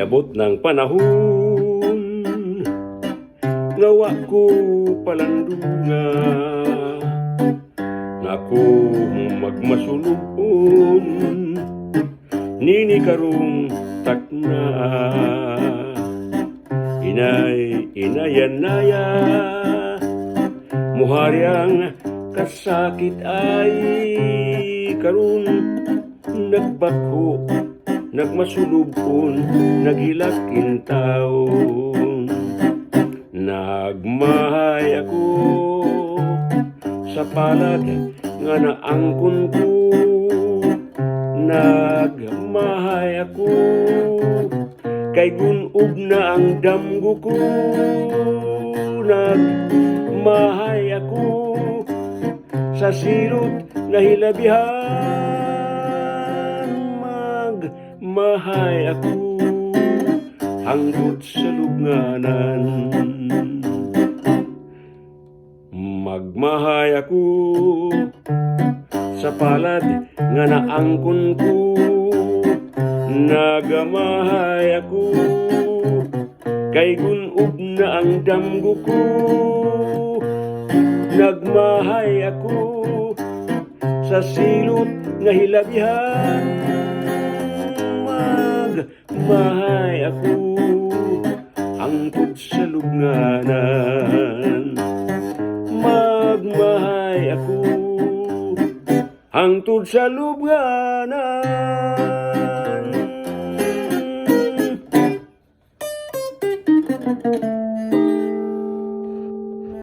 Inabot ng panahon nga wa ko palandunga, nga ako magmasulubon nini karong takna. Inay, inayan naya, muhari ang kasakit ay karon nagbakho, nagmasulubon, naghilak taon. Nagmahay ako sa palad nga naangkon ko. Nagmahay ako kay gunob na ang damgo ko. Nagmahay ako sa silot nga hilabihan. Magmahay ako hangtod sa lubnganan. Magmahay ako sa palad nga naangkon ko. Nagmahay ako kay gunob na ang damgo ko. Nagmahay ako sa silot nga hilabihan. Magmahay ako hangtod sa lubnganan. Magmahay ako hangtod sa lubnganan.